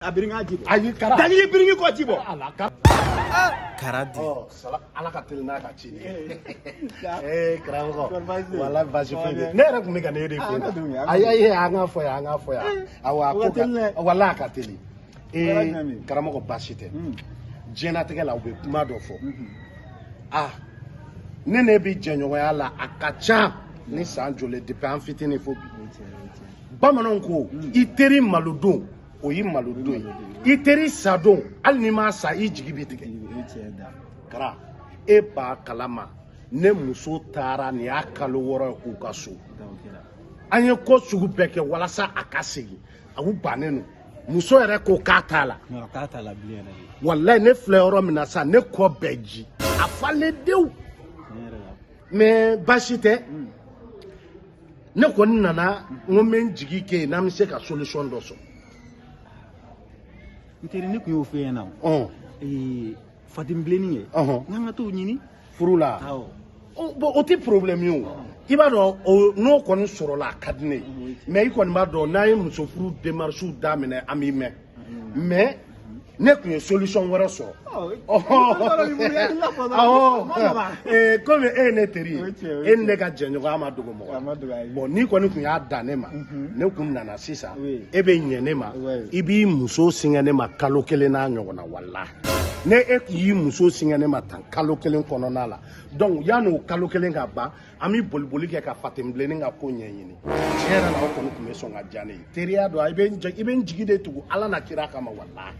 A birink'a ji bɔ. Ayi, Kara. Dangi biringi kɔ ji bɔ. Ala ka. Kara di. Ɔ, sala Ala ka teli n'a ka ci ye. Ee, karamɔgɔ, wala baasi foyi tɛ. Ne yɛrɛ tun bɛ ka ne de fo. Ayi ayi, an k'a fɔ yan, an k'a fɔ yan. Awɔ, a ko ka wala a ka teli. Ee, karamɔgɔ, baasi tɛ. Diɲɛlatigɛ la, u bɛ kuma dɔ fɔ. Ah, ne bɛ jɛɲɔgɔnya la, a ka ca ni san joli, depuis an fitinin fo bi. Bamananw ko i teri malodon, o y'i malodon ye. I teri sadon, hali n'i ma sa, i jigi bɛ tigɛ. Kara, e b'a kalama, ne muso taara nin y'a kalo 6 ye u ka so. An ye ko sugu bɛɛ kɛ walasa a ka segin, a u bannen don. Muso yɛrɛ ko k'a t'a la. Walayi, ne filɛ yɔrɔ min na sisan, ne kɔ bɛɛ ji, a falen dewu. Mais baasi tɛ, ne kɔni nana n ko n bɛ n jigi kɛ yen n'an bɛ se ka solution dɔ sɔrɔ. N teri, ne tun y'o f'e ɲɛna o. Ee, Fatim bilenni ye. N'an ka t'o ɲini. Furu la. Awɔ. Bon, o tɛ problème ye o. I b'a dɔn, o n'o kɔni sɔrɔla, a ka di ne ye. Mais i kɔni b'a dɔn, n'an ye muso furu démarche daminɛ, an b'i mɛn. Mais ne tun ye solution wɛrɛ sɔrɔ. Awɔ, komi e ye ne teri ye, e ni ne ka jɛɲɔgɔnya ma dogo mɔgɔ la. Bon, n'i kɔni tun y'a dan ne ma, ne kun nana sisan, e bɛ ɲɛ ne ma, i b'i muso singɛ ne ma kalo kelen n'a ɲɔgɔnna. Walahi, ne e y'i muso singɛ ne ma tan kalo kelen kɔnɔna la, donc yanni o kalo kelen ka ban, an bɛ boli boli kɛ ka Fatim bilenni ka ko ɲɛɲini. Tiɲɛ yɛrɛ la, o kɔni tun bɛ sɔn ka diya ne ye. Teriya don, i bɛ n jigi de tugu Ala na kira kama. Walahi,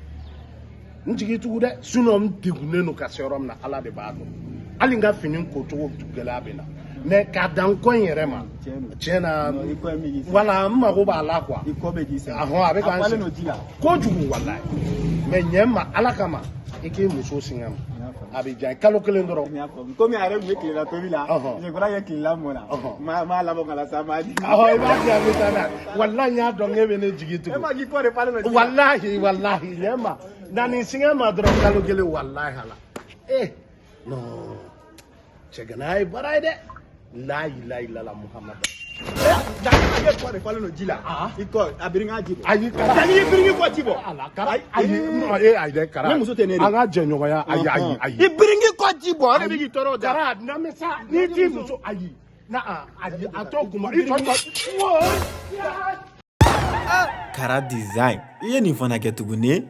n jigi tugu dɛ, sinon n degunnen don ka se yɔrɔ min na, Ala de b'a dɔn. Hali n ka fini kocogo gɛlɛya bɛ na, mais k'a dan n kɔ in yɛrɛ ma, tiɲɛ na, wala n mago b'a la quoi. Ahɔn, a bɛ k'an sɛgɛn kojugu, walahi. Mais ɲɛ n ma, Ala kama, i k'i muso singɛ ma, a bɛ diya kalo kelen dɔrɔn. Komi a yɛrɛ tun bɛ tilela tobi la, je crois que tilela mɔna. N m'a labɔ ka na sa, m'a di. Awɔ, i b'a di, a bɛ taa n'a ye. Walahi, n y'a dɔn k'e bɛ ne jigi tugu. E ma k'i kɔ de falen don ji la. Walahi, walahi, ɲɛ ma na nin singɛ ma dɔrɔn kalo kelen, walahi ala. Eh non, cɛgana ye baara ye dɛ. La ilaha illallah Muhammad. E kɔ de falen don ji la. I kɔ, a birink'a ji bɔ. Ayi, Kara. Dangi i biringi kɔ ji bɔ. Ala, Kara, ayi, e ayi dɛ, Kara. Ne muso tɛ ne de. An ka jɛɲɔgɔnya, ayi ayi ayi. I biringi kɔ ji bɔ, o de bɛ k'i tɔɔrɔ o da. Kara, na mɛ sa, n'i t'i muso, ayi. Na ayi, a t'o kuma. I jɔ jɔ. Kara Design. I ye nin fana kɛ tuguni.